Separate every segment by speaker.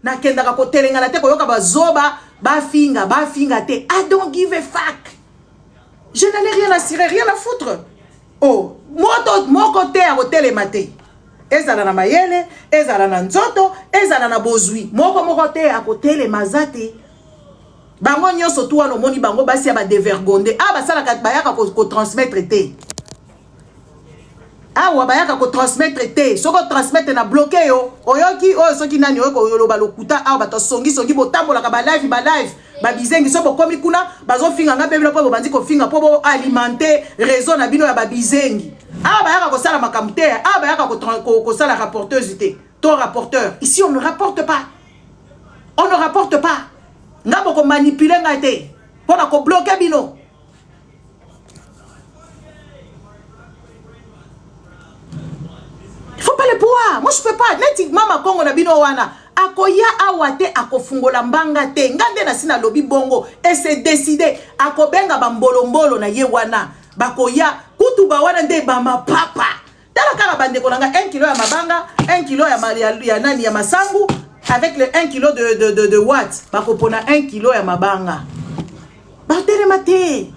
Speaker 1: Nakendaka kotelengana te koyoka bazoba bafinga bafinga te. I don't give a fuck. Je n'allais rien assurer, rien à foutre. Oh, moto moko te akotelema te. Ezala na mayele, ezala na nzoto, ezala na bozwi. Moko moko te akotelema aza te. Bango nyonso tu wana omoni bango basi ya ba devergonde. Ah basalaka bayaka ko, ko transmettre te. Awa bayaka ko transmettre te. Soki o transmettre na bloquer yo. Oyoki oyo soki nani oyo koloba lokuta awa bato songi songi botambolaka ba live ba live ba bizengi soki bokomi kuna bazofinga nga mpe bino mpo bobandi kofinga mpo bo alimenter réseau na bino ya ba bizengi. Awa bayaka kosala makambo te. Awa bayaka kosala rapporteuse te. To rapporteur. Ici on ne rapporte pas. On ne rapporte pas. Nga boko manipuler nga te. Pona ko bloquer bino. Il faut pas le pouvoir. Moi je peux pas. Neti mama Kongo na bino wana. Akoya awa te akofungola mbanga te. Nga nde nasi nalobi bongo et c'est décidé. Akobenga ba mbolombolo na ye wana. Bakoya kutu ba wana nde ba mapapa. Tala kaka bandeko na nga 1 kilo ya mabanga, 1 kilo ya, ya, ya nani ya masangu avec le 1 kilo de watt bakopona 1 kilo ya mabanga. Batelema te.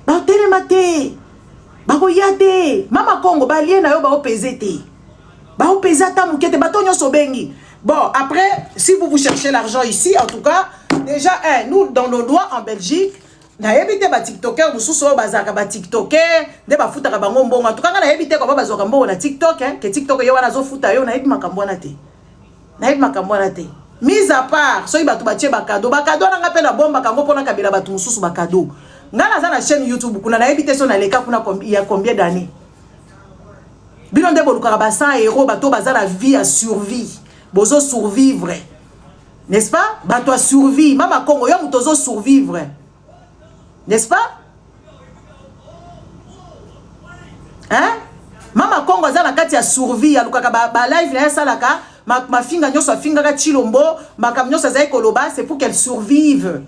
Speaker 1: Batelema te. Bakoya te. Mama Kongo balie na yo baopese te. Baopese ata moke te. Bato nyonso obengi. Bon, après, si vous vous cherchez l'argent ici, en tout cas, déjà, hein, nous, dans nos lois en Belgique, nayebi te ba tiktoker mosusu oyo bazalaka ba tiktoker nde bafutaka bango mbongo. En tout cas, nga nayebi te koma bazwaka mbongo na TikTok, hein, ke TikTok ye wana azofuta yo, nayebi makambo wana te. Nayebi makambo wana te. Mise à part, soki bato batie bakado, bakado wana nga mpe nabombaka yango mpona kabela bato mosusu bakado. Nga naza na chaîne YouTube kuna, nayebi te so naleka kuna ya combien d'années. Bino nde bolukaka ba 100 euros, bato baza na vie ya survie. Bozo survivre. N'est-ce pas? Bato ya survie. Mama Kongo, yo moto ozo survivre. N'est-ce pas? Hein? Mama Kongo aza na kati ya survie, alukaka ba, ba live na ye asalaka, mafinga nyonso afingaka Tshilombo, makambo nyonso azali koloba, c'est pour qu'elle survive.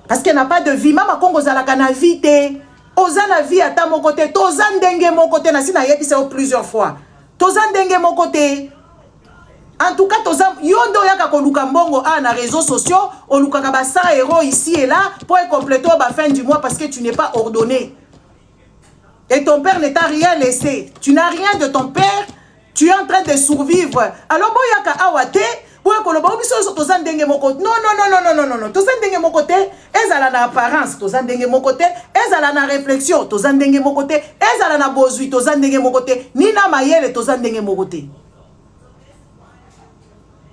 Speaker 1: Parce qu'elle n'a pas de vie. Mama Kongo ozalaka na vie te. Oza na vie ata moko te. Toza ndenge moko te. Nasi nayebisa yo plusieurs fois. Toza ndenge moko te. En tout cas, toza yo nde oyaka koluka mbongo a na réseaux sociaux, olukaka ba 100 euros ici et là pour compléter ba fin du mois parce que tu n'es pas ordonné. Et ton père ne t'a rien laissé. Tu n'as rien de ton père. Tu es en train de survivre. Alors boyaka awa te, boya koloba biso nyonso toza ndenge moko. Non non non non non non non. Toza ndenge moko te. Ezala na apparence, toza ndenge moko te. Ezala na réflexion, toza ndenge moko te. Ezala na bozwi, toza ndenge moko te. Ni na mayele, toza ndenge moko te.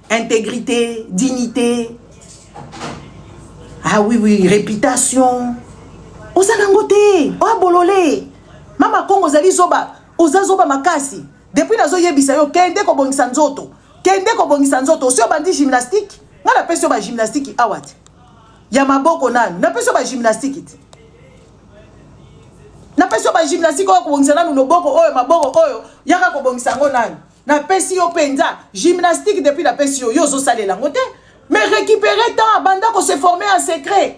Speaker 1: Intégrité, dignité. Ah oui oui, réputation. Oza nango te, oya bolole. Mama Kongo ozali zoba, oza zoba makasi. Depuis nazoyebisa yo kende kobongisa nzoto. Kende kobongisa nzoto, osi obandi gymnastique? Nga napesi yo ba gymnastique awa te. Ya maboko nanu, napesi yo ba gymnastique te. Napesi yo ba gymnastique oyo kobongisa nanu loboko oyo, maboko oyo, yaka kobongisa yango nanu. Napesi yo penza gymnastique depuis napesi yo, yo ozosalela yango te. Mais récupérer temps, banda ko se former en secret.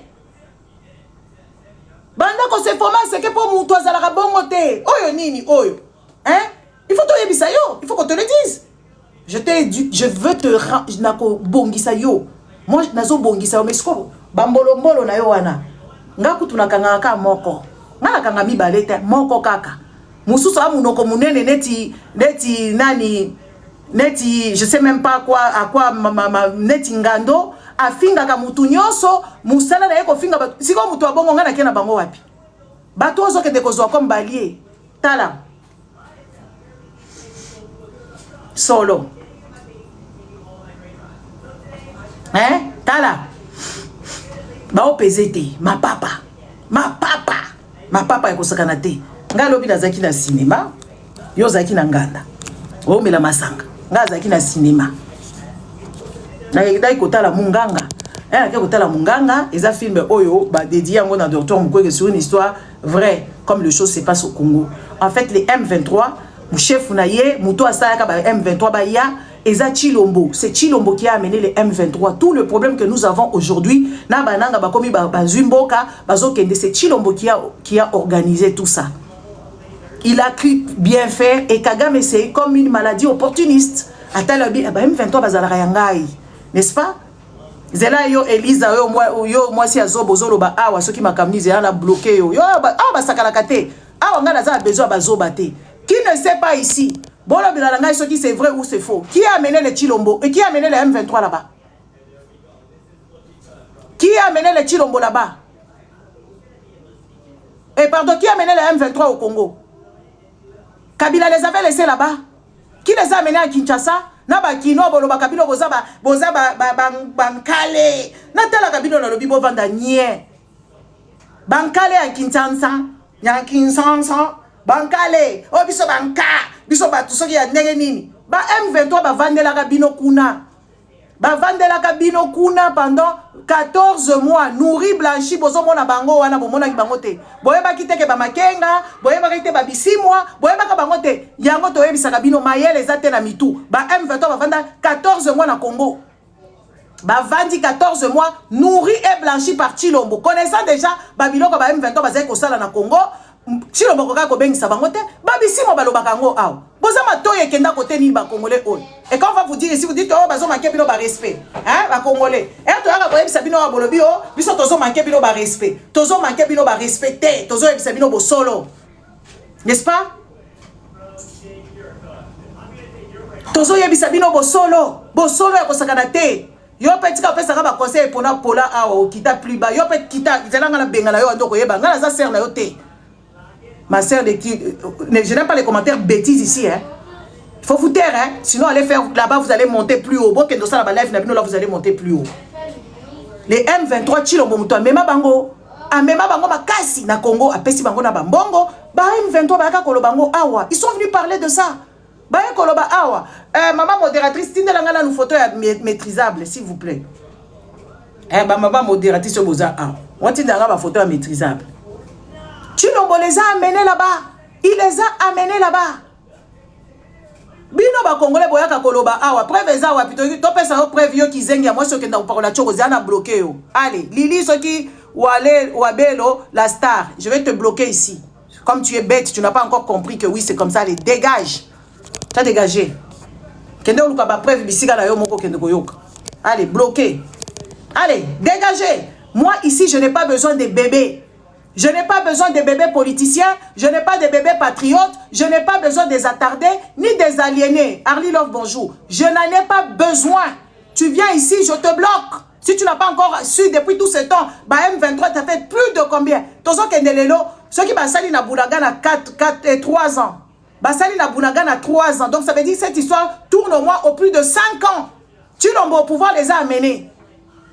Speaker 1: Banda ko se former en secret po mutu azalaka bongo te. Oyo nini oyo? Hein? Il faut toyebisa yo, il faut qu'on te le dise. Je t'ai dit, je veux te nakobongisa yo. Moi nazobongisa yo mais sikoyo bambolombolo na yo wana. Nga kutu nakangaka kaka moko. Nga nakanga mibale te, moko kaka. Mosusu a munoko munene neti neti nani neti je sais même pas quoi à quoi ma, ma, ma, neti ngando afingaka mutu nyonso musala na ye kofinga bato. Sikoyo mutu abongo nga nake na bango wapi? Bato ozokende kozwa comme balie. Tala solo hein? Tala baopeze te mapapa mapapa mapapa ekosakana te. Ngai lobi nazalaki na cinéma, yo ozalaki na nganda omela masanga, ngai azalaki na cinéma, nakendaki kotala munganga. Nake kotala munganga, eza film oyo badédie yango na docteur Mukwege sur une histoire vraie comme les choses se passent au Congo. En fait, les M23, chef na ye moto asalaka ba M23 baya eza Tshilombo. C'est Tshilombo qui a amené les M23. Tout le problème que nous avons aujourd'hui, na bananga bakomi bazwi mboka bazokende, c'est Tshilombo qui a organisé tout ça. Il a cru bien faire et Kagame, c'est comme une maladie opportuniste. Atali abi ba M23 bazalaka ya ngai, n'est-ce pas? Zela yo Elisa, yo yo mwasi ya zobo ozoloba awa soki makambo nini, zela na bloquer yo. Yo awa basakalaka te. Awa ngai naza na besoin ya bazoba te. Qui ne sait pas ici? Bolobela na ngai soki c'est vrai ou c'est faux. Qui a amené le Tshilombo et qui a amené le M23 là-bas? Qui a amené le Tshilombo là-bas? Et pardon, qui a amené le M23 au Congo? Kabila les avait laissés là-bas. Qui les a amenés à Kinshasa? Na bakino bolobaka bino boza ba boza ba bankale. Natalaka bino nalobi bovanda nye. Bankale ya Kinshasa, ya Kinshasa, bankale. Oh biso banka, biso bato soki ya ndenge nini. Ba M23 bavandelaka bino kuna. Bavandelaka bino kuna pendant 14 mois, nourri, blanchi. Bozomona bango wana, bomonaki bango te, boyebaki te ke bamakenga, boyebaki te babisimwa, boyebaka bango te. Yango toyebisaka bino, mayele eza te na mitu. Ba M23 bavanda 14 mois na Congo, bavandi 14 mois nourri et blanchi par Tshilombo, connaissant déjà babiloko ba M23 bazali kosala na Congo. Tshilombo kokaka kobengisa bango te. Babisimo balobaka yango awa, boza matoyi ekenda kote nini, bacongolais oyo? Et quand on va vous dire ici, vous dites: oh, bazomanquer bino barespect, hein? Bacongolais e toyaka koyebisa bino awa, bolobi: o biso tozomanquer bino barespect. Tozomanquer bino barespect te, tozoyebisa bino bosolo, n'est-ce pas? Tozoyebisa bino bosolo, bosolo ya kosakana te. Yo mpe tika opesaka baconseil mpona pola awa, okita plus bas. Yo mpe kita, zela nga na benga na yo ando koyeba nga naza sœur na yo te. Ma sœur de qui, je n'aime pas les commentaires bêtises ici, hein. Il faut vous taire, hein, sinon allez faire là-bas, vous allez monter plus haut. Bokende osala balive na bino là, vous allez monter plus haut. Les M23, Tshilombo moto amema bango, amema bango makasi na Congo, apesi bango na bambongo. Ba M23 bayaka koloba bango awa, ils sont venus parler de ça. Baye koloba awa. Mama modératrice, tindela nga nanu photo ya maîtrisable, s'il vous plaît. Bamama modératrice oyo boza awa, watindela nga bafoto ya maîtrisable. Tshilombo les a amenés là-bas, il les a amenés là-bas. Bino bakongole boyaka koloba awa, preuve eza wapi? Topesa yo preuve? Yo kizengi ya mwasi, okenda kopakola tioko, ozala na bloquer yo. Allez, Lili soki wale wabelo la star, je vais te bloquer ici. Comme tu es bête, tu n'as pas encore compris que oui, c'est comme ça. Allez, dégage, tu as dégagé. Kende oluka bapreuve bisika na yo moko, kende koyoka. Allez, bloqué, allez, dégagez. Moi ici, je n'ai pas besoin de bébés. Je n'ai pas besoin de bébés politiciens, je n'ai pas de bébés patriotes, je n'ai pas besoin des attardés, ni des aliénés. Arlie Love, bonjour. Je n'en ai pas besoin. Tu viens ici, je te bloque. Si tu n'as pas encore su depuis tout ce temps, bah M23, t'as fait plus de combien? Tozo kende lelo, ceux qui basali na Bunagana 4, 4 et 3 ans. Basali na Bunagana 3 ans. Donc ça veut dire que cette histoire tourne au moins au plus de 5 ans. Tshilombo au pouvoir les a amenés.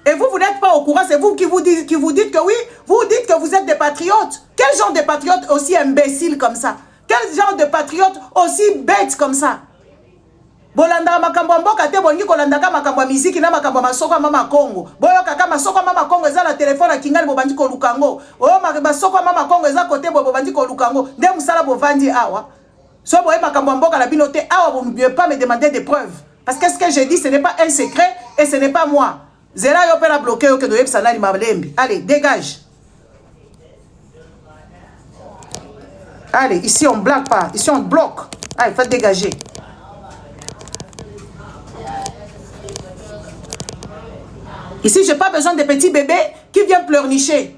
Speaker 1: Et vous, vous n'êtes pas au courant, c'est vous qui vous dites que oui, vous dites que vous êtes des patriotes. Quel genre de patriotes aussi imbéciles comme ça? Quel genre de patriotes aussi bêtes comme ça? Bolandaka makambo ya mboka te, bolingi kolandaka makambo ya miziki na makambo ya masoko ya mama Kongo. Boyokaka masoko ya mama Kongo eza na telefone ya kingani, bobandi koluka yango. Oyo masoko ya mama Kongo eza kote boye, bobandi koluka yango. Nde mosala bovandi awa. So boye makambo ya mboka na bino te awa, vous ne pouvez pas me demander des preuves. Parce que ce que j'ai dit, ce n'est pas un secret et ce n'est pas moi. Zela yo mpe na bloquer yo, kende oyebisa nani malembe. Allez, dégage. Allez, ici on blague pas, ici on bloque. Allez, faut dégager. Ici, j'ai pas besoin de petits bébés qui viennent pleurnicher.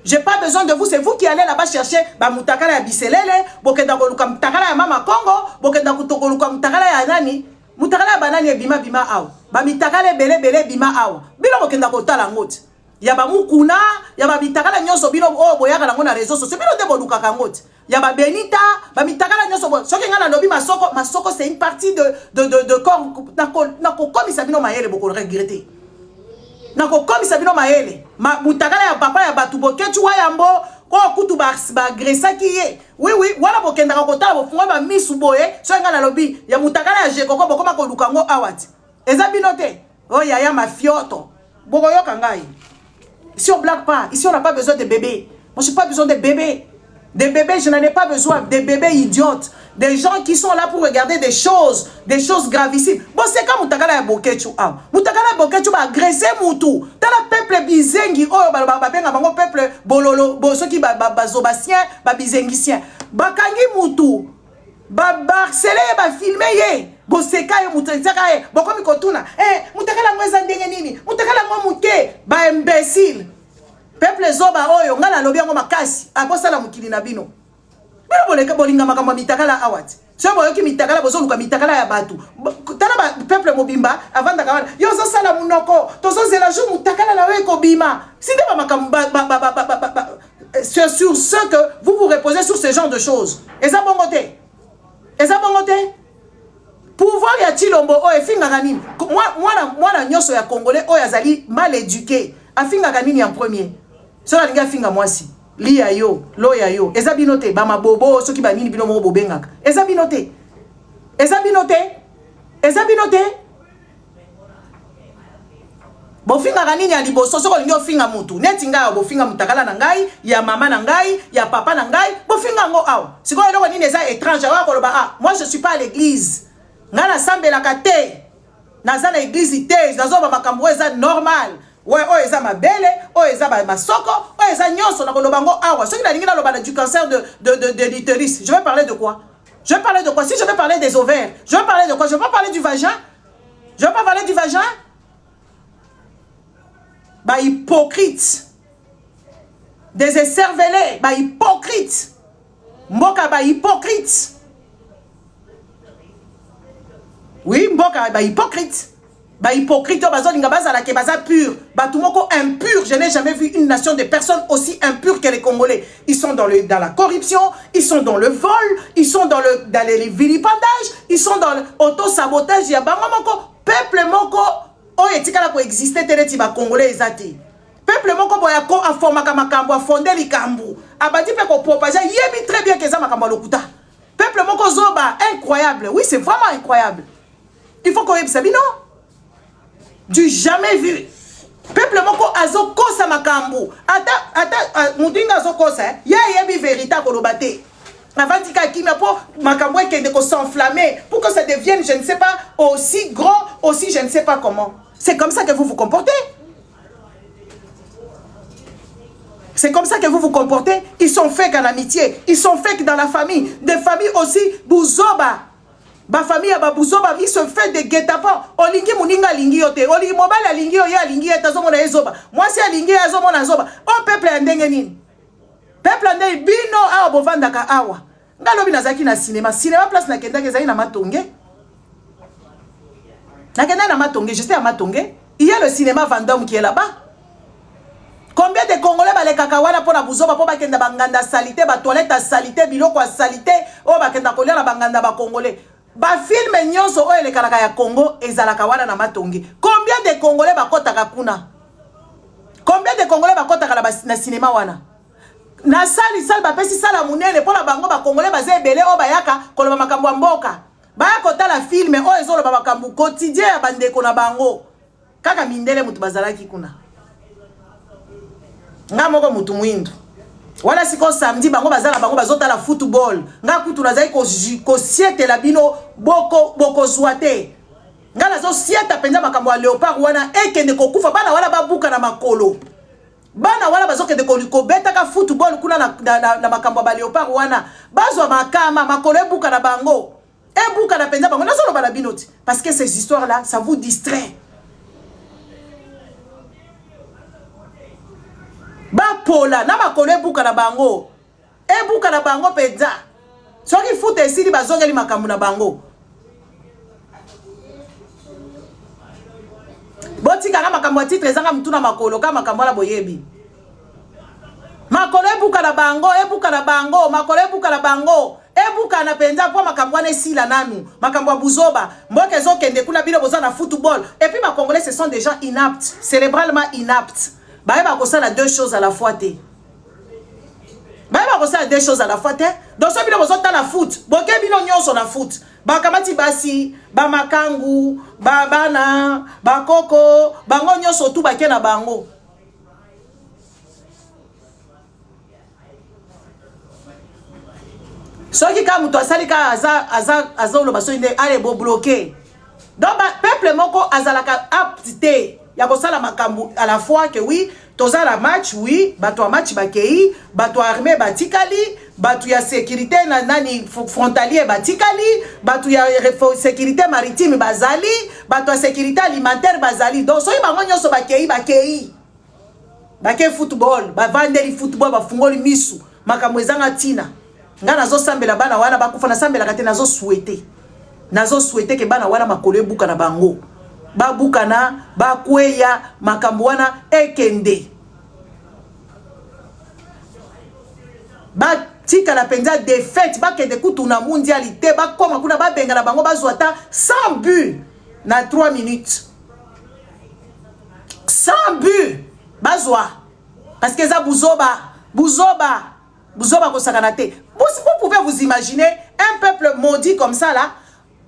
Speaker 1: J'ai pas besoin de vous, c'est vous qui allez là-bas chercher ba mutakala ya biselele, bokenda koluka mutakala ya mama Congo, bokenda koluka mutakala ya nani, mutakala ya banani ebima bima awa. Ba mitakala ebele ebele bima awa. Bino bokenda kotala yango te. Ya ba mukuna, ya ba mitakala nyonso bino oyo boyaka nango na réseaux sociaux, bino nde bolukaka yango te. Ya ba benita, ba mitakala nyonso bo. Soki nga nalobi masoko, masoko c'est une partie de corps nakokomisa bino mayele, boko regretter. Nakokomisa bino mayele. Mutakala ya papa ya bato Boketshu Wayambo oyo kutu baagresaki ye, oui oui, wana bokendaka kotala, bofungola bamisu boye. Soki ngai nalobi ya mutakala ya Jekoko, bokoma koluka yango awa ti eza bino te. Oyo yaya mafioto, bokoyoka ngai. Ici on blague pas, ici on n'a pas besoin de bébés. Moi, j'ai pas besoin de bébés, des bébés, je n'en ai pas besoin. Des bébés idiotes, des gens qui sont là pour regarder des choses, des choses gravissimes. Bon, c'est comme mutakala ya Boketshu awa, mutakala ya Boketshu baagresse mutu. Tala peuple bizengi oyo babenga bango peuple bololo bo, soki bazobasien, babizengisien, bakangi mutu, baharceler ye, bafilmer ye. Boseka ye moto etiaka ye, bokomi kotuna eh, mutakala yango eza ndenge nini? Mutakala yango moke, ba imbecile. Peuple zoba oyo, ngai nalobi yango makasi, akosala mokili na bino. Bino boleka bolinga makambo ya mitakala awa ti. Soki boyoki mitakala bozoluka mitakala ya bato. Tala ba peuple mobimba avandaka wana. Yo ozosala munoko, tozozela jour mutakala na yo ekobima. Si nde ba makambo ba ba ba ba ba ba c'est sur ce que vous vous reposez sur ce genre de choses. Eza bongo te. Eza bongo te. Pouvoir ya Tshilombo oyo efingaka nini? Mwana mwana nyonso ya Congolais oyo azali mal éduqué afingaka nini en premier? Soki alingi afinga mwasi, liya yo, loya yo, eza bino te, ba mabobo soki ba nini bino moko bobengaka. Eza bino te. Eza bino te. Eza bino te. Bofingaka nini ya liboso soki olingi ofinga mutu neti ngai awa bofinga mutakala na ngai ya mama na ngai ya papa na ngai bofinga yango awa sikoyo eloko nini eza étrange awa koloba ah moi je suis pas à l'église ngai nasambelaka te naza na église te nazoloba makambo oyo eza normal we oyo eza mabele oyo eza masoko oyo eza nyonso nakoloba yango awa soki nalingi naloba na du cancer de, de, de, de l'utérus je vais parler de quoi je vais parler de quoi si je vais parler des ovaires je vais parler de quoi je vais pas parler du vagin je vais pas parler du vagin ba hypocrite des écervelés ba hypocrite mboka ba hypocrite oui mboka ba hypocrite ba hypocrite oyo bazolinga bazala ke baza pur bato moko impur. Je n'ai jamais vu une nation de personnes aussi impures que les Congolais. Ils sont dans la corruption, ils sont dans le vol, ils sont dans les vilipendage, ils sont dans l'auto-sabotage. Ya bango moko peuple moko oyo etikala koexiste te neti bacongolais eza te. Peuple moko boye aformaka makambo, afonde likambo, abandi mpe kopropage, ayebi très bien ke eza makambo ya lokuta. Peuple moko zoba, incroyable. Oui, c'est vraiment incroyable. Il faut koyebisa bino du jamais vu. Peuple moko azokosa makambo, ata ata moninga azokosa, eh? Ye ayebi vérité akoloba te, avandi kaka kimia mpo makambo ekende kosenflammer pour que ça devienne je ne sais pas aussi grand, aussi je ne sais pas comment. C'est comme ça que vous vous comportez. C'est comme ça que vous vous comportez. Ils sont faits en amitié, ils sont faits dans la famille, des familles aussi buzoba. Ba famille ya ba buzoba, ils se fait des guet-apens. Olingi muninga alingi yo te, olingi mobali alingi yo, ye alingi ye te, azomona ye zoba. Mwasi alingi ye, azomona zoba. O peuple ya ndenge nini? Peuple ya ndenge bino awa bovandaka awa. Nga lobi nazalaki na cinéma, cinéma place nakendaki ezali na Matonge. Nakendaki na Matonge, j'étais à Matonge. Il y a le cinéma Vendôme qui est là-bas. Combien de Congolais balekaka wana mpo na buzoba, mpo bakenda banganda salite, batoilette ya salite, biloko ya salite oyo bakenda kolia na banganda ba Congolais. Bafilme nyonso oyo elekalaka ya Congo ezalaka wana na Matonge. Combien de Congolais bakɔtaka kuna? Combien de Congolais bakɔtaka na cinéma wana? Na sali sali bapesi sala monene mpo na bango. Bacongolais baza ebele oyo bayaka koloba makambo ya mboka, baya kotala filme oyo ezoloba makambo quotidien ya bandeko na bango. Kaka mindele moto bazalaki kuna, nga moko motu mwindu wana. Sikoyo samedi bango baza na bango bazotala football. Nga kutu nazali kosietela bino bokozwa te. Nga nazosieta mpenza makambo ya Léopard wana ekende kokufa, bana wana babuka na makolo, bana wana bazokende kobetaka football kuna na makambo ya baléopard wana, bazwa makama, makolo ebuka na bango, ebukana mpenza bango. Nazoloba na bino ti parce que ces histoires là ça vous distrait. Bapola na makolo, ebuka na bango, ebuka na bango mpenza. Soki futa esili, bazongeli makambo na bango. Botikanga makambo ya titre ezanga mutu na makolo. Ka makambo wana boyebi, makolo ebuka na bango, ebuka na bango, makolo ebuka na bango, ebukana mpenza mpo makambo wana esila nanu. Makambo ya buzoba, mboka ezokende kuna, bino boza na football. Et puis bacongolais, ce sont des gens inaptes, cérébralement inaptes. Bayeba kosala deux choses à la fois te, bayeba kosala deux choses à la fois te. Donc so bino bozotala foot, boke bino nyonso na foot, bakamati basi, bamakangu, babana, bakoko, bango nyonso tu bake na bango. Soki kaka moto asali kaka azoloba soki nde ale bobloquer. Donc peuple moko azalaka apte te ya kosala makambo à la fois que oui, toza na match, oui, bato ya match bakei, bato ya armée batikali. Bato ya sécurité na nani frontalier batikali, bato ya sécurité maritime bazali, bato ya sécurité alimentaire bazali. Donc soki bango nyonso bakei, bakei, bake football, bavandeli football, bafungoli misu, makambo ezanga ntina. Ngai nazosambela bana wana bakufa. Nasambelaka te, nazosouhaiter, nazosouhaiter ke bana wana makolo ebuka na bango, babukana, bakweya, makambo wana ekende, batikala mpenza défaite, bakende kutu na mondial te, bakóma kuna, babengana bango, bazwa ata 100 but na 3 minutes, 100 but bazwa, parce que eza buzoba, buzoba, buzoba kosakana te. Vous pouvez vous imaginer un peuple maudit comme ça là?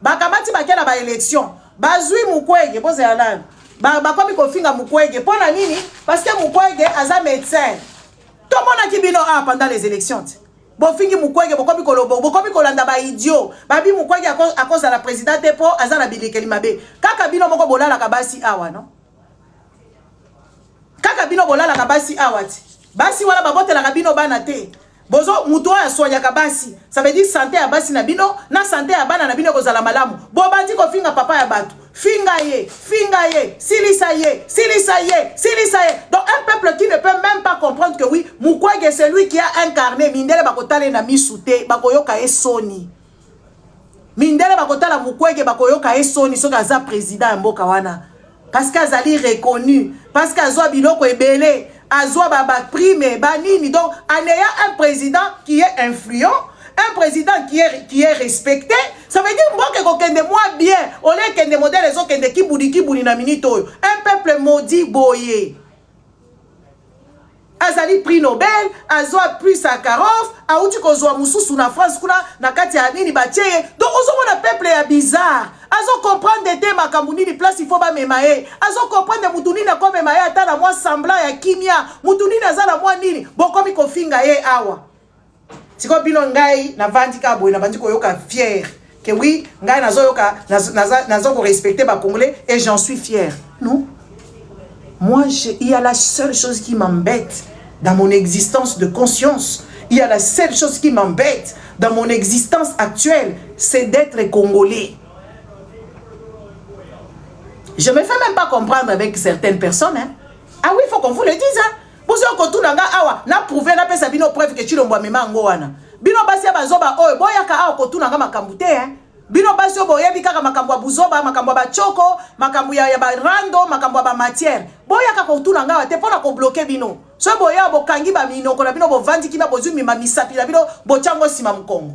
Speaker 1: Bakamati, bake na baélection, bazwi Mukwege. Bozela nani, bakomi kofinga Mukwege. Mpo na nini? Parce que Mukwege aza médecin. Tomonaki bino awa pendant les élections te, bofingi Mukwege, bokomi koloba, bokomi kolanda baidiots. Babi Mukwege akozala président te mpo aza na bilekeli mabe. Kaka bino moko bolalaka basi awa, no? Kaka bino bolalaka basi awa ti basi wana babotelaka bino bana te. Bozo mutu oyo aswanyaka basi, ça veut dire santé ya basi na bino na santé ya bana na bino ekozala malamu. Bobandi kofinga papa ya bato, finga ye, finga ye, silisa ye, silisa ye, silisa ye. Donc un peuple qui ne peut même pas comprendre que oui, Mukwege, c'est lui qui a incarné. Mindele bakotala ye na misu te, bakoyoka ye soni. Mindele bakotala Mukwege, bakoyoka ye soni soki aza président ya mboka wana, parce que azali reconnu, parce que azwa biloko ebele, azwa baprime, banini. Donc en ayant un président qui est influent, un président qui est respecté, ça veut dire mboka ekokende mwa bien, ole ekende modèle ezokende kibudi kibudi na minute oyo. Un peuple maudit boye, azali prix Nobel, azwa prix Sakharov, awuti kozwa mosusu na France kuna na kati ya nini batie ye. Donc ozomona peuple ya bizarre, azocomprendre te makambo nini, place il faut bamema ye, azocomprendre mutu nini akomema ye ata na mwa semblant ya kimia, mutu nini aza na mwa nini. Bokomi kofinga ye awa. Sikoyo bino, ngai navandi kaka boye, navandi koyoka fier que oui, ngai nazoyoka, nazo korespecter Bacongolais et j'en suis fier. Non, moi, il y a la seule chose qui m'embête dans mon existence de conscience, il y a la seule chose qui m'embête dans mon existence actuelle, c'est d'être Congolais. Je me fais même pas comprendre avec certaines personnes, hein. Ah oui, il faut qu'on vous le dise, hein. Bozo kotuna nga awa, na prouver, napesa bino preuve ke Tshilombo amema yango wana. Bino basi ya bazoba oyo boyaka awa kotuna nga makambo te, hein. Bino basi oyo boyebi kaka makambo ya buzoba, makambo ya bachoko, makambo ya barando, makambo ya bamatière, boyaka kotuna nga awa te mpo na kobloquer bino. So boya, bokangi baminoko na bino, bovandi kimia, bozwi mima misapi na bino, botyango nsima mokongo,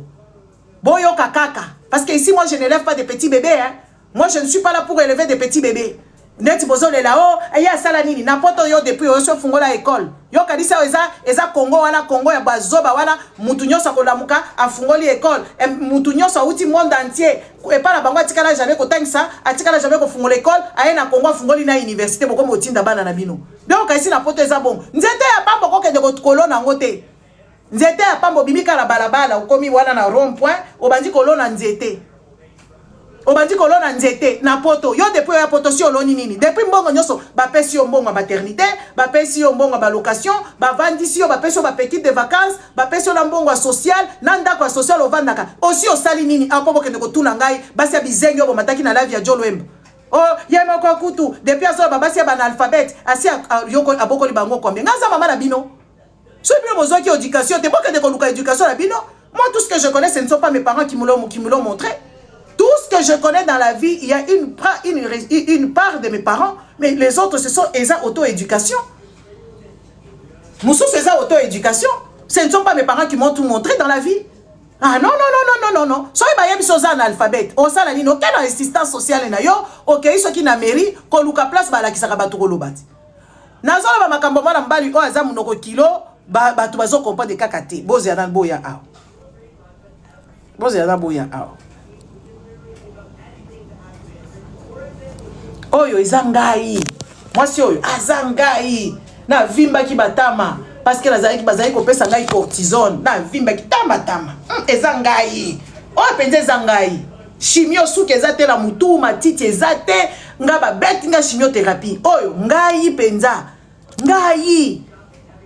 Speaker 1: boyoka kaka. Parce que ici, moi, je n'élève pas des petits bébés, hein. Moi, je ne suis pas là pour élever des petits bébés neti bozolela o ye asala nini na poto. Yo, depuis oyo so ofungola ekole, yo kanisa oyo eza Kongo wana, Kongo ya bazoba wana. Mutu nyonso akolamuka, afungoli ekole. Mutu nyonso awuti monde entier epai na bango, atikala jamais kotangisa, atikala jamais kofungola ekole, aye na Kongo, afungoli na université. Bokomi otinda bana na bino. Donc kasi na poto eza bongo. Nzete ya pamba, okokende kolona yango te. Nzete ya pamba, obimi kala balabala, okomi wana na rond point, obandi kolona nzete, obandi kolona nzete na poto. Yo, depuis oya poto, si oloni nini? Depuis mbongo nyonso bapesi yo, mbongo ya maternité, bapesi yo mbongo ya balocation, bavandisi yo, bapesi yo bapéquites de vacances, bapesi yo na mbongo ya social, na ndako ya social ovandaka, osi osali nini apo bokende kotuna ngai? Basi ya bizengi oyo bomataki na live ya Jolwemba, o oh, ye moko kutu depuis azoloba basi ya baanalphabète, asi abokoli bango combien? Ngai aza mama na bino. Soki bino bozwaki éducation te, bokende koluka éducation na bino. Moi, tout ce que je connais, ce ne sont pas mes parents qui me l'ont montré. Tout ce que je connais dans la vie, il y a une part de mes parents, mais les autres, ce sont eza auto-éducation. Mosusu eza auto-éducation. Ce ne sont pas mes parents qui m'ont tout montré dans la vie. Ah non, non, non, non, non, non, non. Soki bayebi so oza analphabète, osala nini? Okei na assistance sociale na yo, okei soki na mairie, koluka place balakisaka bato koloba ti. Nazoloba makambo, mwana mobali oyo aza monoko kilo, bato bazocomprendre kaka te. Bozela na boya awa, bozela na boya awa. Oyo eza ngai, mwasi oyo aza ngai. Navimbaki batama parce que nazalaki, bazalaki kopesa ngai cortisone, navimbaki tamatama. Eza ngai oyo mpenza, eza ngai. Chimio suki eza te na mutu, matiti eza te. Nga babeti nga chimiothérapie. Oyo ngai mpenza, ngai,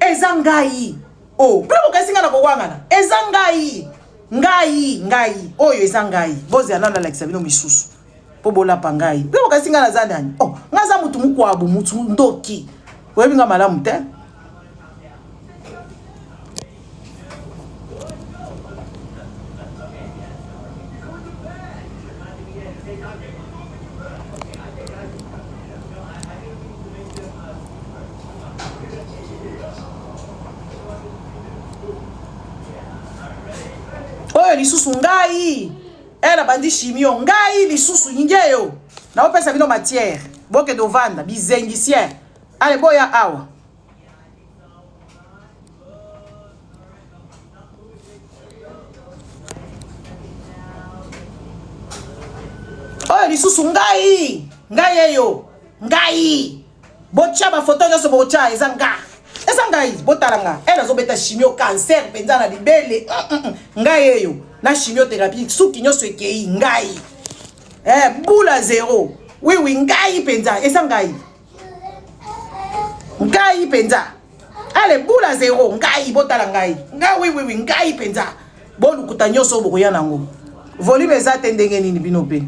Speaker 1: eza ngai. Oh, bino bokasi ngai na kowangana. Eza ngai. Ngai, ngai. Oyo eza ngai. Bozela nanu nalakisa bino misusu. Po bolapa ngai. Bino bokasi ngai naza nani? Oh, ngai aza mutu mukwabu, mutu ndoki. Oyebi ngai malamu te? Oyo lisusu ngai e nabandi chimio ngai lisusu ngeyo naopesa bino matière bokende ovanda bizengisien ale boya awa oyo lisusu ngai ngai eyo ngai botya bafoto nyonso botya eza nga eza ngai botala nga e nazobeta chimio cancer mpenza na libele mm, mm, mm. ngai eyo na chimiothérapie suki nyonso ekei ngai eh, bula zero wiwi ngai mpenza eza ngai ngai mpenza ale bula zero ngai botala ngai ngai wiwiwi ngai mpenza bolukuta nyonso oyo bokoya nango volume eza te ndenge nini bino mpe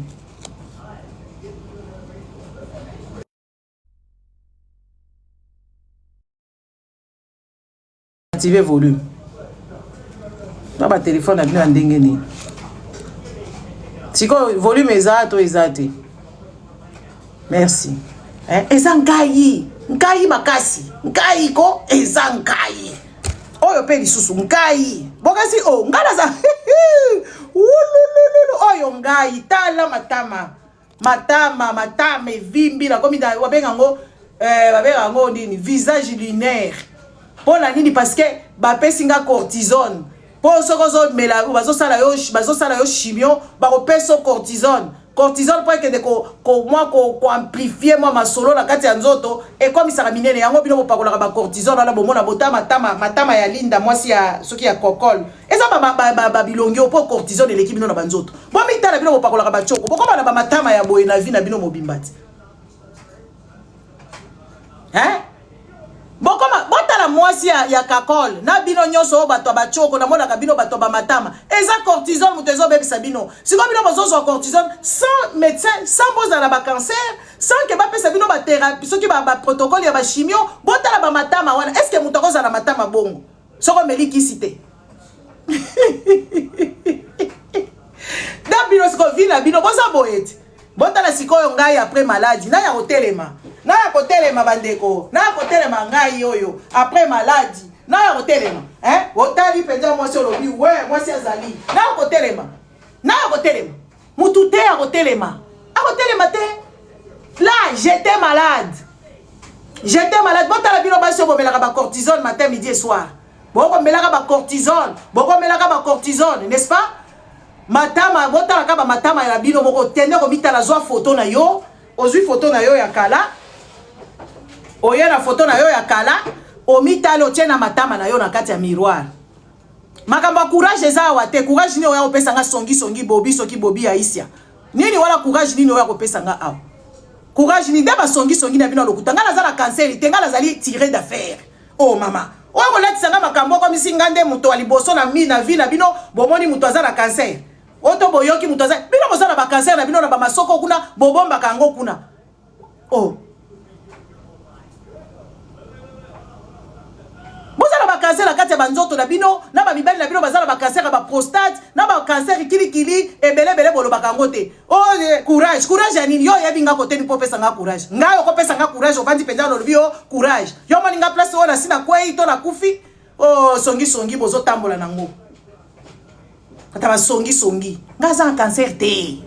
Speaker 1: active volume na batelefone na bino ya ndenge nini sikoyo volume eza to eza te merci eh, eza ngai ngai makasi ngai ko eza ngai oyo mpe lisusu ngai bokasi o oh, ngai naza wulululu oyo ngai tala matama matama matama evimbi nakomi babenga yango eh, babenga yango nini visage lunaire mpo na nini parce que bapesi nga cortisone mpo soki ozomela bazosala yo bazosala yo chimio bakopesa yo cortisone cortisone mpo ekende mwa koamplifie mwa masolo na kati ya nzoto ekomisaka minene yango bino bopakolaka bacortisone wana bomona bota matama matama ya linda mwasi ya soki ya kokol eza babilongi oyo mpo cortisone eleki bino na banzoto bomitala bino bopakolaka bacoko bokoma na bamatama ya boye na vie na bino mobimba ti hein bokoma botala mwasi ya, ya kakol na bino nyonso oyo bato ya bacoko namonaka bino bato ya bamatama eza cortisone moto ezobebisa bino sikoyo bino bozozwa cortisone sans médecin sans bozala bacancer sans ke bapesa bino bathérapie soki baprotocole ba ya bachimio botala bamatama wana est ce que moto akozala matama bongo soki omeli kisi te na bino sikoyo vi na bino boza boye te botala sikoyo ngai après maladi naya kotelema naya kotelema bandeko naya kotelema ngai oyo après maladi naya kotelema eh? otali mpenza mwasi olobi we mwasi azali naya kotelema naya kotelema mutu te akotelema akotelema te là j'étais malade j'étais malade botala bino basi oyo bomelaka bacortisone matin midi et soir bokomelaka bacortisone bokomelaka bacortisone n'est-ce pas matama botalaka bamatama na bino moko tende komitala zwa foto na yo ozwi foto na yo ya kala oye na foto na yo ya kala omitali otie na matama na yo na kati ya miroir Makambo ya courage eza awa te. Courage nini oya kopesa nga songi songi bobi soki bobi ya isia. Nini wana courage nini oya kopesa nga awa? Courage nini nde ba songi songi na bino lokuta. Nga naza na cancer te, nga nazali tiré d'affaire. Oh mama, oya kolatisa nga makambo okomisi nga nde moto ya liboso na mi na vie na bino bomoni moto aza na cancer. Oto boyoki moto aza bino boza na ba cancer na bino na ba masoko kuna bobombaka yango kuna. Oh. boza na bakanser na kati ya banzoto na bino na bamibali na bino baza na bakanser ya baprostate na bakanser kilikili ebele ebele bolobaka yango te o oh, eh, courage courage ya nini yo oyebi nga koteni mpo opesa nga courage ngai okopesa nga courage ovandi mpenza olobi yo courage yo omoni nga place oyo nasi nakwei to nakufi o oh, songisongi bozotambola nango ata basongi songi nga aza na cancer te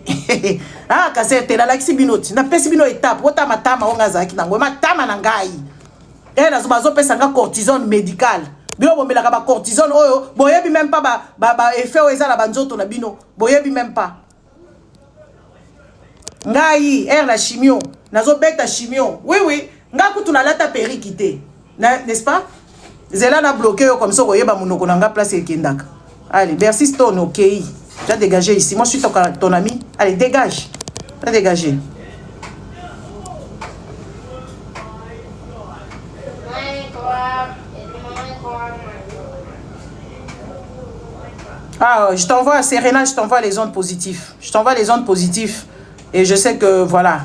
Speaker 1: ah cancer te nalakisi bino ti napesi bino etape ota matama oyo nga azalaki nango matama na ngai e nazo bazopesa nga cortisone médicale bino bomelaka bacortisone oyo boyebi meme pas baeffet ba, ba oyo eza na banzoto na bino boyebi meme pas ngai aire na chimio nazobeta chimio oui oui nga kutu nalata periki te n'est-ce pas zela na bloqué yo comme ça okoyeba monoko na nga place ekendaka allez merci stone okei tu as dégagé ici moi je suis ton, ton ami allez dégage tu as dégagé Ah, je t'envoie, Serena, je t'envoie les ondes positives. Je t'envoie les ondes positives. Et je sais que, voilà.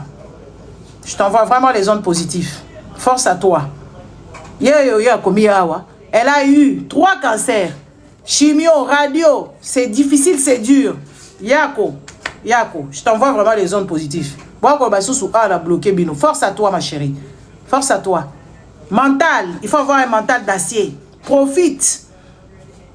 Speaker 1: Je t'envoie vraiment les ondes positives. Force à toi. Elle a eu trois cancers. Chimio, radio, c'est difficile, c'est dur. Yako, Yako, je t'envoie vraiment les ondes positives. Bon, ah, la bloqué bino. Force à toi, ma chérie. Force à toi. Mental, il faut avoir un mental d'acier. Profite.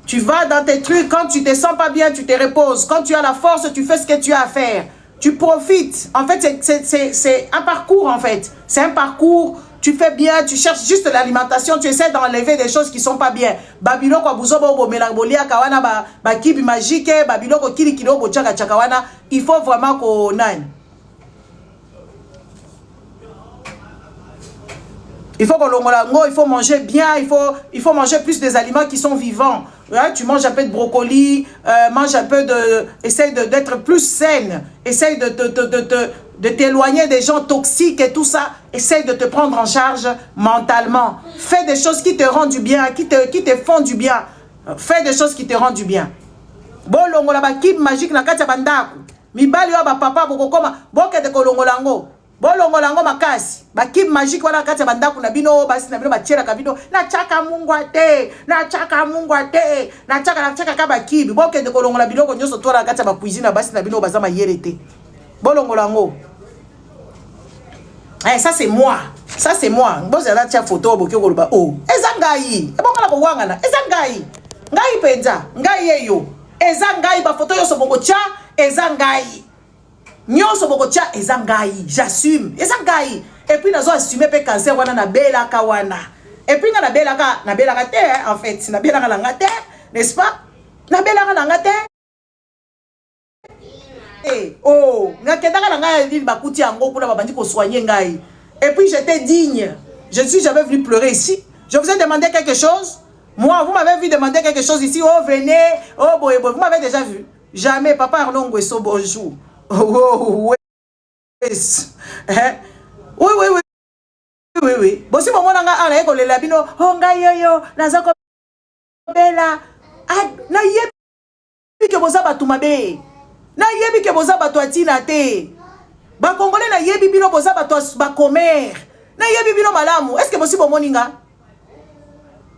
Speaker 1: Tu vas dans tes trucs, quand tu te sens pas bien, tu te reposes. Quand tu as la force, tu fais ce que tu as à faire. Tu profites. En fait, c'est un parcours, en fait. C'est un parcours. Tu fais bien, tu cherches juste l'alimentation, tu essaies d'enlever des choses qui sont pas bien. Babiloko buzoba bomela boliaka wana ba ba kibi magique, babiloko kili kili obo chaka chaka wana, il faut vraiment ko nani. Il faut kolongola yango, il faut manger bien, il faut, il faut manger plus des aliments qui sont vivants. Ouais, tu manges un peu de brocoli, euh, mange un peu de... Essaye d'être plus saine, essaye de, de, de, de, de t'éloigner des gens toxiques et tout ça. Essaye de te prendre en charge mentalement. Fais des choses qui te rendent du bien, qui te, qui te font du bien. Fais des choses qui te rendent du bien. bolongola bakibe magique na kati ya bandako mibali oyo bapapa bokokoma bokende kolongola yango bolongola yango makasi bakibe magique wana kati ya bandako na bino basi na bino batielaka bino natiaka mungwa te natiaka mungwa te natiaka natiaka ka bakibe bokende kolongola biloko nyonso to na kati ya bacuisine ya basi na bino baza mayele te bolongola yango Eh, ça c'est moi ça c'est moi bozala tia photo boki koloba o oh, eza ngai ebonga na kowangana eza ngai ngai mpenza ngai yeyo eza ngai bafoto nyonso bokotya eza ngai nyonso bokotya eza ngai j'assume eza ngai epuis nazo assume mpe cancer wana nabelaka wana epuis nga nabelaka nabelaka te en fait nabelaka na nga te n'est-ce pas nabelaka na nga te eh, oh nakendaka na ngai ya ville bakuti yango kuna babandi kosoigne ngai et puis j'étais digne je ne suis jamais venu pleurer ici je vous ai demandé quelque chose moi vous m'avez vu demander quelque chose ici oh venez oh boye boye vous m'avez déjà vu jamais papa Arnaud Nguesso bonjour oh, oh, yes. eh? oui oui oui oui oui bosi bomona nga awa naye kolela bino oh ngai yoyo naza kobela ah, nayebi ke boza bato mabe nayebi ke boza bato ya ntina te bakongole nayebi bino boza bato ya bakomere nayebi bino malamu estce bosi bomoni nga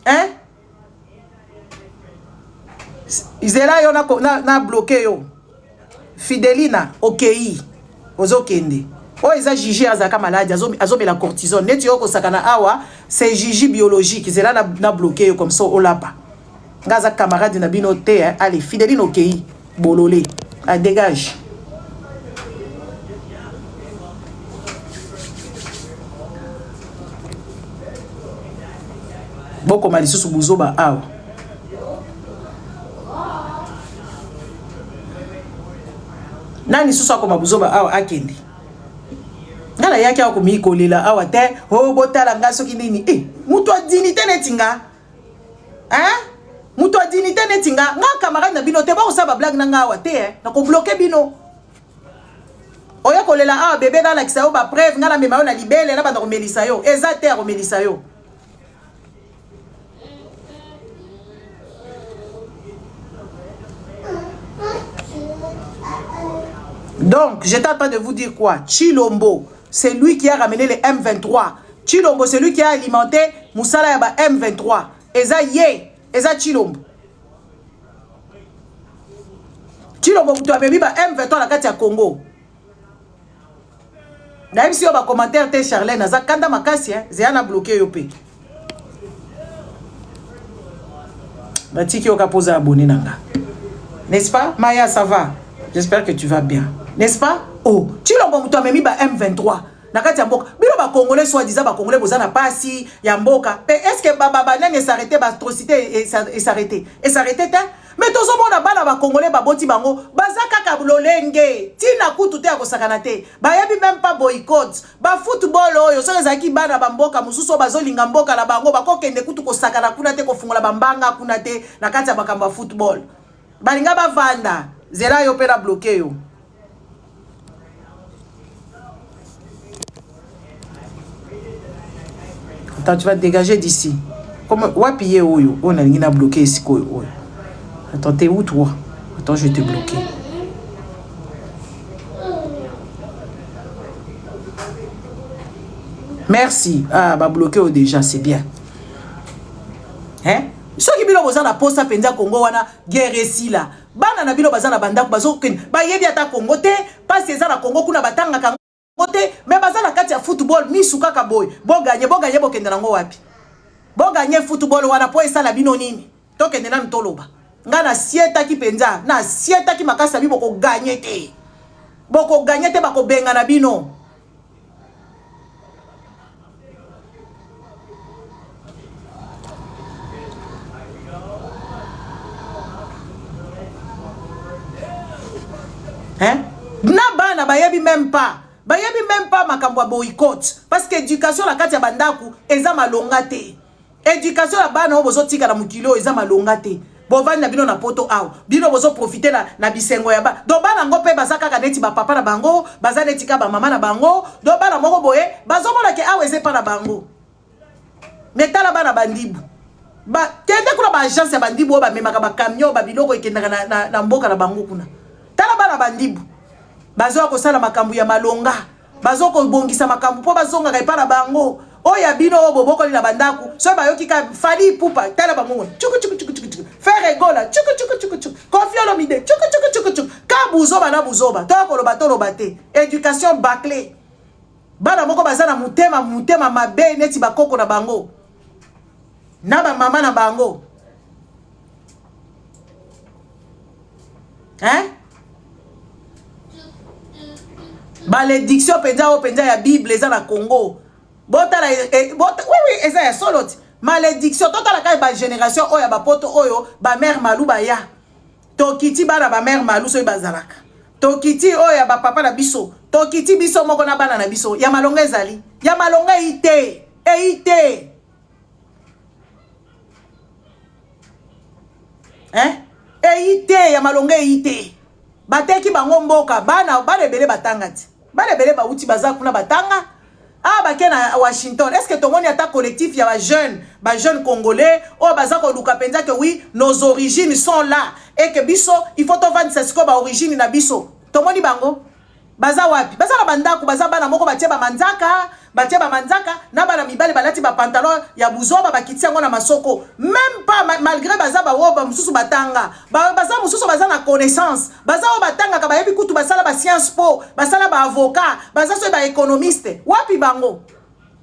Speaker 1: hein zela yo na, na, na bloke yo fidelina okei ozokende oyo eza juge azalaka maladi azomela cortisone neti yo okosakana awa c'est juge biologique zela na, na bloke yo comme ça olapa nga aza camarade na bino te hein? allez fideline okei bolole a dégage bokoma lisusu buzoba awa nani lisusu akoma buzoba awa akende nga nayaki awa komii kolela awa te o oh, botala nga soki nini e eh, moto ya dignité neti nga hein moto ya dignité neti nga nga camarade na bino te bokosala bablage na nga awa te eh? nakobloke bino oye kolela awa bebe nalakisa yo bapreuve nga namema yo na libele nabanda komelisa yo eza te ya komelisa yo Donc, j'étais en train de vous dire quoi Chilombo, c'est lui qui a ramené les M23. Chilombo, c'est lui qui a alimenté Moussala Yaba M23. Eza ye, eza Chilombo. Chilombo mutu amemi ba M23 na kati ya Congo. Nayebisi yo ba commentaire te Charlène, aza kanda makasi hein, zeya na bloquer yo pe. Batiki yo ka poza abonné na nga. N'est-ce pas Maya, ça va J'espère que tu vas bien. N'est-ce pas Oh, Chilombo mutu amemi ba M23 na kati ya mboka bino bacongolais soit disant bacongolais boza na pasi ya mboka pe est ce que banani esarrete baatrocité esarrete esarrete te mais tozomona bana bacongolais baboti bango baza kaka lolenge ntina kutu te ya kosakana te bayebi meme pas boycott bafootball oyo soki ezalaki bana bamboka mosusu oyo bazolinga mboka na bango bakokende kutu kosakana kuna te kofungola bambanga kuna te na kati ya makambo ya football balinga bavanda zela yo mpe na bloke yo Attends, tu vas te dégager d'ici. Comme wapi ye oyo, oyo nalingi na bloquer sikoyo oyo. Attends, t'es où toi? Attends, je vais te bloquer. Merci. Ah, bah bloqué déjà, c'est bien. Hein? soki bino boza na posa mpenza kongo wana guerre esila bana na bino baza na bandako bazokende bayebi ata kongo te mpasi eza na kongo kuna batangaka yango te me baza na kati ya football misu kaka boye boganye boganye bokende nango wapi boganye football wana mpo esala bino nini tokende nanu toloba nga nasietaki mpenza nasietaki makasi abi bokoganye te bokoganye te bakobengana bino Hein? Na bana bayebi même pas. Bayebi même pas makambo ya boycott parce que éducation na kati ya bandaku eza malonga te. Éducation ya bana oyo bozotika na mokili oyo eza malonga te. Bovandi na bino na poto awa. Bino bozo profiter na, na bisengo ya ba. Donc bana ngo pe baza kaka neti ba papa na bango, baza neti ka ba mama na bango. Donc bana moko boye bazomona ke awa eza epa na bango. Mais tala bana bandibu. Ba kende kuna ba agence ya bandibu oyo bamemaka ba camion ba biloko ekendaka na, na, na mboka na bango kuna. Tala bana bandibu. Bazoya kosala makambo ya malonga. Bazo kobongisa makambo mpo bazongaka epa na bango. Oyo ya bino oyo bobokoli na bandako soki bayoki ka Fally Ipupa tala bango ngo chuku chuku chuku chuku chuku Ferre Gola chuku chuku chuku chuku Koffi Olomide chuku chuku chuku chuku ka buzoba na buzoba toya koloba toloba te education bâclée bana moko baza na motema motema mabe neti bakoko na bango na bamama na bango hein malédiction mpenza oyo mpenza ya bible eza na congo botala eh, eh, bota, oui, oui, eza ya solo ti malédiction totala kaka bagénération oyo ya bapoto oyo bamare malu baya tokiti bana bamare malu soki bazalaka tokiti oyo ya bapapa na biso tokiti biso moko na bana na biso ya malonga ezali ya malonga eyi te eyi te eh? eyi te ya malonga eyi te bateki bango mboka bana bana ebele batanga ti bana ebele bauti baza kuna batanga ah bake na Washington est ce que tomoni ata collectif ya ba jeunes ba jeunes congolais oyo baza koluka mpenza que oui nos origines sont là et que biso il faut tovandisa sikoyo ba origine na biso tomoni bango Baza wapi? Baza na bandaku, baza bana moko batie ba manzaka, batie ba manzaka na bana mibali balati ba pantalon ya buzoba bakitisi yango na masoko. Meme pas malgré baza ba oyo ba mususu batanga. Ba baza mususu baza na connaissance. Baza oyo batangaka bayebi kutu basala ba sciences po, basala ba avocat, baza soki ba économiste. Wapi bango?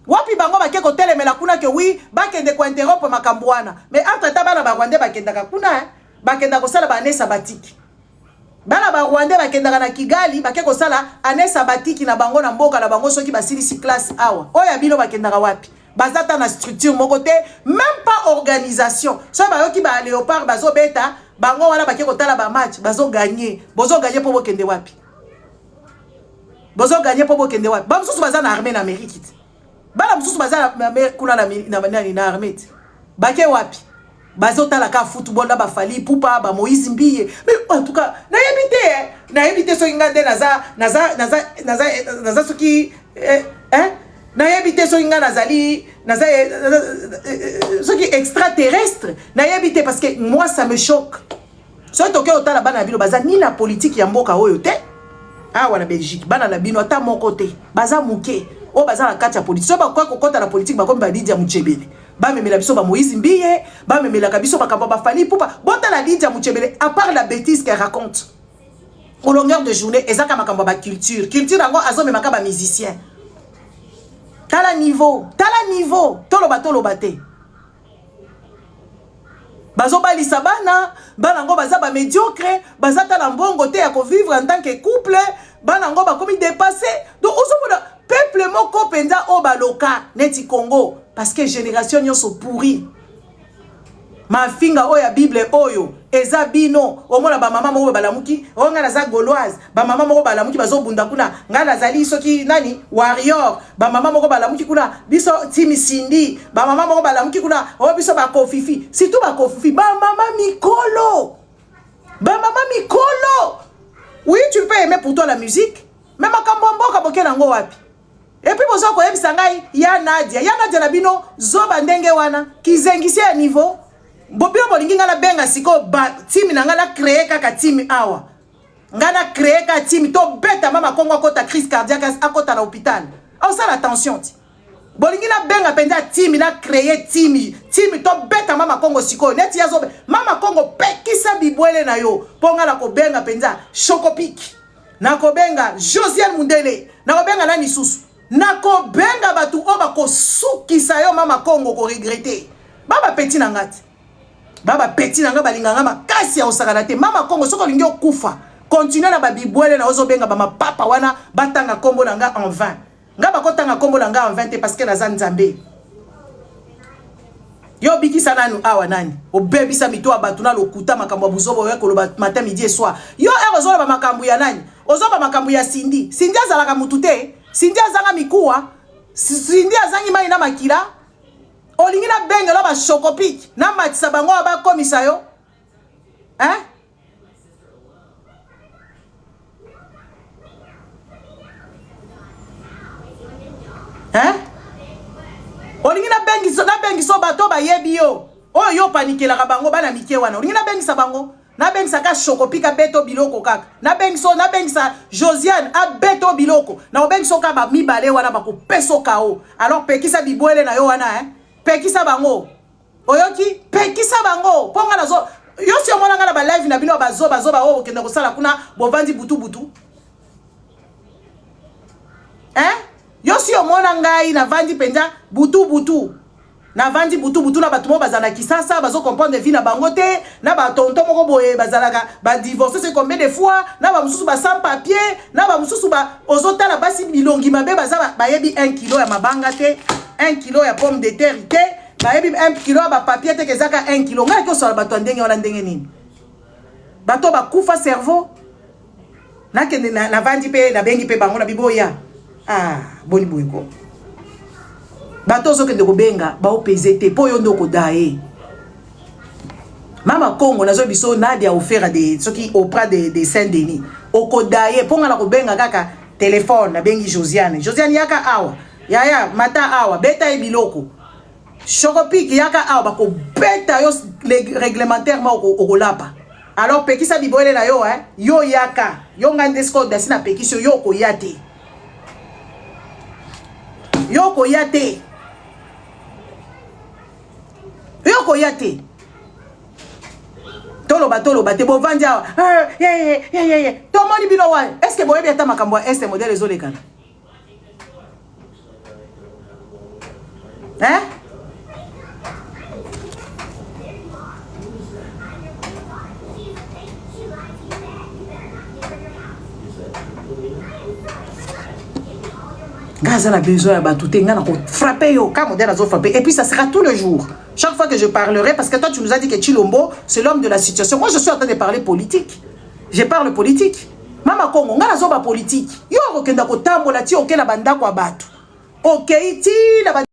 Speaker 1: Wapi bango bake kotelemela kuna que oui bakende ko interrompre makambo wana. Mais entre temps bana ba Rwandais bakendaka kuna hein. Bakenda kosala ba année sabbatique. Bana ba rwandais bakendaka na Kigali bake kosala annee sabbatique na bango na mboka na bango soki basilisi classe awa. Oyo ya bino bakendaka wapi? Baza ata na structure moko te, meme pas organisation. Soki bayoki ba leopard bazobeta, bango wana bake kotala ba match, bazo gagner. Bozo gagner po bokende wapi? Bozo gagner po bokende wapi? Ba mosusu baza na armée na Amérique te. Bana mosusu baza kuna na, na, na, na armée te. Bake wapi? Bazotala ka football na ba Fally Ipupa, ba Moïse Mbiye. Mais en tout cas, nayebi te eh. Nayebi te soki nga nde naza naza naza naza naza soki eh, eh? Nayebi te soki nga nazali naza eh, eh, soki extraterrestre. Nayebi te parce que moi ça me choque. Soki toke otala bana na bino baza ni na politique ya mboka oyo te. Awa na Belgique, bana na bino ata moko te. Baza muke. Oyo baza na kati ya politique. Soki bakoki kokota na politique bakomi ba Lydia Muchebele. Bamemela biso ba Moïse Mbiye, bamemelaka biso makambo ba Fally Ipupa. Botala Lydia Muchebele, à part la bêtise qu'elle raconte. Au longueur de journée, ezaka makambo ba culture. Culture yango azomemaka ba musiciens. Tala niveau, tala niveau. Toloba toloba te. Bazobalisa bana, bana ngo baza ba médiocre, baza ta na mbongo te ya ko vivre en tant que couple, bana ngo bakomi dépassé. Donc ozomona peuple moko penza oyo baloka neti Congo parce que génération nyonso pourri. Mafinga oyo ya Bible oyo eza bino omona ba mama moko balamuki oyo ngai naza gauloise ba mama moko balamuki bazobunda kuna ngai nazali soki nani warrior ba mama moko balamuki kuna biso team Cindy ba mama moko balamuki kuna oyo biso ba kofifi surtout ba kofifi ba mama mikolo ba mama mikolo oui tu peux aimer pour toi la musique mais makambo ya mboka boke nango wapi epuis boza koyebisa ngai ya Nadia ya Nadia na bino zoba ndenge wana kizengisi ya niveau. Bino bolingi ngai nabenga sikoyo ba team na ngai, na créer kaka team awa. Ngai na créer kaka team, tobeta mama Kongo akota crise cardiaque, akota na hôpital. Osala attention ti. Bolingi nabenga mpenza team, na créer team, team tobeta mama Kongo sikoyo. Neti yazo mama Kongo, pekisa bibwele na yo mpo ngai nakobenga mpenza Chocopik, nakobenga Josiane Mundele, nakobenga nani lisusu, nakobenga bato oyo bakosukisa yo. Mama Kongo, koregretter. Ba bapeti na nga te, ba bapeti na nga balinganga makasi ya kosakana te. Mama Kongo, soki olingi okufa, continue na babibwele na ozobenga bamapapa wana batanga nkombo na nga en vain. Nga bakotanga nkombo na nga en vain te, parce que naza Nzambe. Yo obikisa nanu awa nani? Obebisa mito ya bato na lokuta, makambo ya buzoba oya koloba matin, midi et soir. Yo ere ozoloba makambo ya nani? Ozoba makambo ya Sindi. Sindi azalaka mutu te. Sindi azanga mikuwa, Sindi azangi mai na makila. Olingi nabengela bashokopike, namatisa bango oyo bakomisa yo, hein? Hein? Olingi nabengisa bato bayebi yo, oyo yo opanikelaka bango, bana mike wana? Olingi nabengisa bango? Nabengisa ka Shokopika abeto biloko kaka. Nabengisa, nabengisa Josiane abeto biloko. Na obengisa kaka bamibale wana, bakopesa kao. Alors pekisa bibwele na yo wana, eh? Pekisa bango, oyoki? Pekisa bango, mpo nga nazo yo si omona nga na balive na bino bazobazoba oyo okende kosala kuna, bovandi butu butu, hein? Yo si omona ngai navandi mpenza butu butu, navandi butu butu na bato moko bazala na Kisasa, bazocomprendre vie na bango te, na batonto moko boye bazalaka badivorce c'est combien de fois, na bamosusu ba sans papier, na bamosusu ba ozotala basi bilongi mabe, baza bayebi 1 kilo ya mabanga te, 1 kilo ya pomme de terre te, bayebi 1 kilo ya bapapier te, kezaka 1 kilo. Ngai nakosola bato ya ndenge wana ndenge nini? Bato bakufa cerveau. Nakende, navandi mpe nabengi mpe bango na biboya. Ah, boni boye ko? Bato ozokende kobenga baopese te mpo yo nde okoda ye. Mama Kongo, nazo biso Nadia Ofera de soki Opra de Saint Denis, okoda ye mpo nga na kobenga kaka telefone. Nabengi Josiane. Josiane, yaka awa. Yaya mata awa, beta ye biloko. Shokopik, yaka awa, bakobeta yo réglementaire ma okolapa. Alors pekisa bibwele na yo, eh? Yo yaka, yo ngai nde sikoyo dasi napekisi yo. Yo okoya te, yo okoya te, yo okoya te. Toloba, toloba te. Bovandi awa, tomoni bino wana. Est ce que boyebi ata makambo ya este modele ezolekana, hein? Nga aza na besoin ya bato te. Nga na kofrappe yo ka modèle azofrappe, et puis ça sera tous les jours, chaque fois que je parlerai, parce que toi, tu nous as dit que Chilombo, c'est l'homme de la situation. Moi, je suis en train de parler politique, je parle politique. Mama Kongo, nga nazoba politique. Yo okokenda kotambola ti oke na bandako ya bato, okei ti na ba...